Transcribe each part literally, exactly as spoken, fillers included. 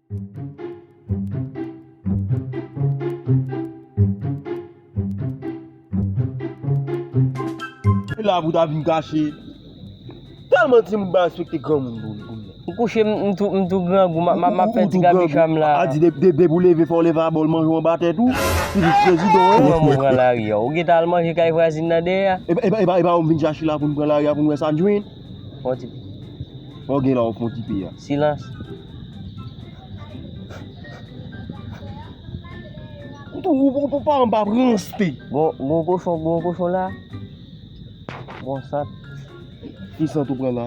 E la pou ta vin kache. Tèlman timoun pa respekte granmoun pou, pou li. M kouche, m, m tou, m tou grangou, m ap, m ap, m ap fè ti kabicham la. A di, de, de, depi w leve, fò w leve a bòl manje w anba tèt ou. Pitit prezidan, wi. Kòman w pran lari a? Ou gentan al manje kay vwazin nan dèyè a? E pa, e pa, e pa, e pa ou m vin chache la pou n pran lari a pou n wè sa n jwenn? Fon ti pi. Fò gen la w fon ti pi a. Silans. Ou, ou, ou, ou pa anba ranste. Gon, gon kochon, gon kochon la. Gon sant. Ki sant ou pran la?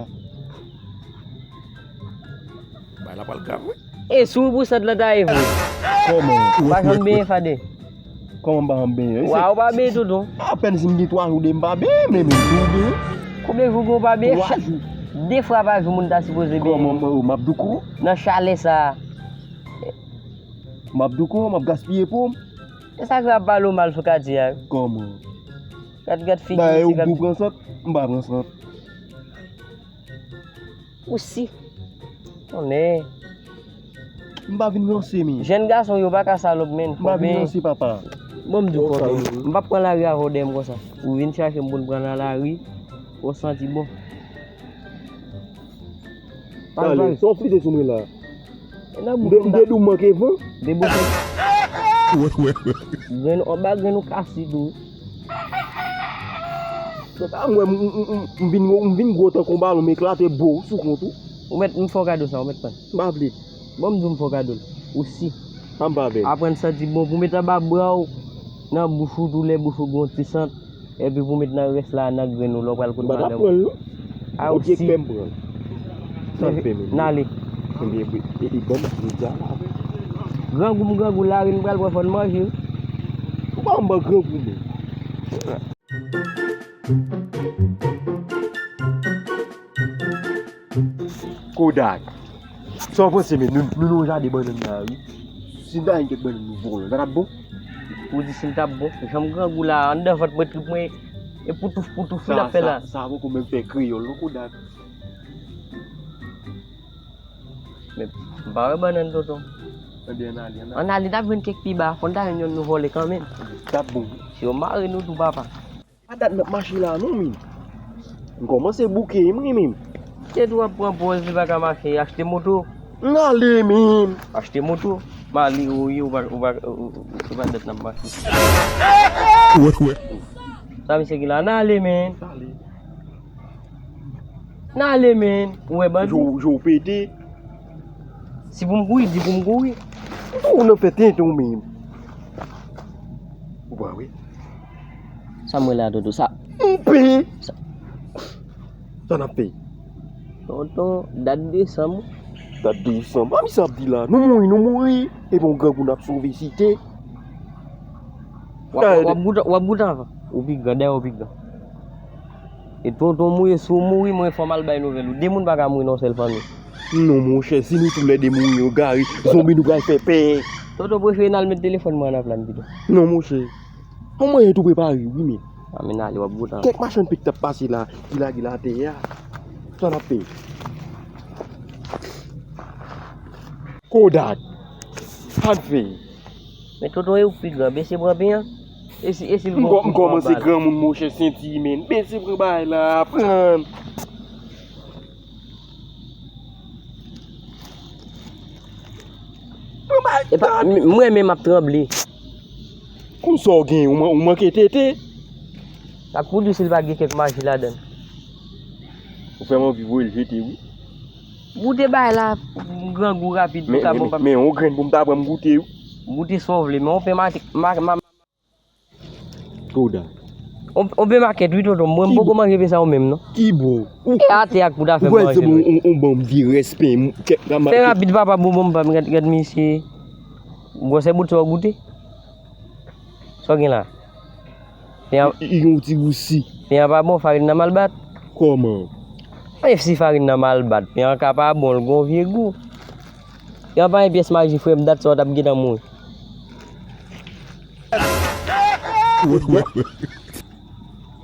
Bay la pral grav, wi. E sou pou sant lan ta ye vre. Kòman? Ou pa janm benyen, Fadé? Kòman m pa janm benyen? Wa, ou pa benyen tonton. Apèn si m gen twa jou de m pa benyen, men menm tou benyen. Konbyen jou gon pa benyen? Twa jou. De fwa pa jou moun ta sipoze benyen. Kòman m, m ap douko? Nan chalè sa a. M ap douko, m ap gaspiye po m. E sa k ap pale w mal sou katye a? Kòman? Gad, gad figi misye. Dayè ou k di w pran sant, m pa pran sant. Ou si. Tonnè. M pa vin ranse, men. Jèn gason yo pa ka salòp, men. M pa vin ranse, papa. Bon, m di w konsa, m p ap pran lari avè w dèyè m konsa. Ou vin chache m pou n pran nan lari, ou santi bon. Pale, pale. Sa w flite sou mwen la? M te, m te di w manke van. Debouche. Grenn, anba grenn ou kasi tou. Se pa mwen, m, m, m, m, m vin, m vin gwo tankou yon balon, m eklate bo sou kont ou. Ou mèt, m fè w kado sa, ou mèt pran. M pa vle. Bon, m di w m fè w kado l. Ou si. Sa m pa vle. Aprann santi bon pou met anba bra w, nan bouch ou, tou lè bouch ou gen yon ti sant. Epi pou met nan rès la, nan grenn ou, lè w pral kote madanm ou. M pa t ap pran l, non. A, ou si. Pye k fè m pran l. Sa l fè menm? N ale. Ebyen, e, e, ban m di w la. Grangou m grangou, lari n pral pran fò n manje wi. Ou pa anba grangou, men. Kodak. Sa w panse, men nou, nou nan yon jaden bannann la, wi. Si n ta jwenn kèk bannann nou vòlò, sa t ap bon? Ou di si l t ap bon? Jan m grangou la, anndan vant mwen trip mwen, e poutouf poutouf wi l ap fè la. Sa, sa, sa poko menm fè kreyòl non, Kodak. Men, m pa wè bannann tonton. Ebyen, ann ale, ann ale. Ann ale, n ap jwenn kèk pi ba, fò n ta jwenn yonn nou vòlè kanmenm. T ap bon. Si yo mare nou tou, papa. Pa dat n ap mache la non, men. M kòmanse bouke, mwen menm. Tèt ou ap pran pòz, li pa ka mache, achte moto. N ale, men. Achte moto. Mali, ou ye, ou pa, ou pa, ou, ou, ou pa dat n ap mache. Sa misye gen la, n ale, men. N ale, men. Ou wè bandi? Jou, jou pete. Si pou m kouri, di pou m kouri. Ou nan fè tenten ou menm. Ou pa wè? Sa m wè la, Dodo, sa. M pe. Sa. Sa n ap fè? Tonton, dat desanm. Dat desanm. A, mi sa ap di la. Nou mouri, nou mouri. Epi yon grangou n ap sove site. W ap, w ap goute, w ap goute anvan. Ou pi gran, dèyè ou pi gran. E tonton mouri, si w mouri, mwen fò m al bay nouvèl ou. De moun pa ka mouri nan yon sèl fanmi. Non, monchè, si nou toulède mouri, yo gari, zonbi nou pral fè pè. Tonton prefere n al met telefòn mwen an nan plan pito. Non, monchè. An mwen tou prepare, wi, men. A, men ale, w ap goute anvan. Kèk machann pik t ap pase la, ki lage l atè a. Sa n ap fè? Kodak. Sa n fè? Men tonton, e ou k pi gran, bese pran pen an. E si, e si l gon kout bal? M kò-, m kòmanse granmoun, monchè, senti, men. Bese pran bagay la, pran. Pran bagay. Epa, m, m renmen m ap tranble. Kòm sa w gen, ou man-, ou manke tete. Ak pou di si l pa gen kèk maji ladan l. Ou fè m anvi voye l jete, wi. Goute bagay la, grangou rapid, men, pou ka men, bon, men, men, yon grenn pou m ta pran m goute, wi. Goute sa w vle, men yon pen ma, ma, ma, Kodak. On, on pen makèt, wi, tonton. Mwen, m poko manje pen sa yo menm, non. Ki bò? E atè ak pou ta fè m manje l, wi. Ou pral fè m yon, yon, yon banm vye rès pen, kèk granm. Fè rapid, papa, bonbon pa m, gad, gad misye. Gwosè bout sa w goute? Sa w gen la? Pen an, li, li gen yon ti gou si. Pen an pa bon, farin nan mal bat. Kòman? E si farin nan mal bat, pen an ka pa bon, l gon vye gou. Pen an pa yon pyès maji, frè m, dat sa w t ap gentan mouri.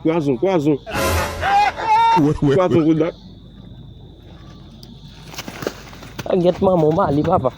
Pwazon, pwazon. Pwazon, Kodak. Gyèt manman w, Mali papa.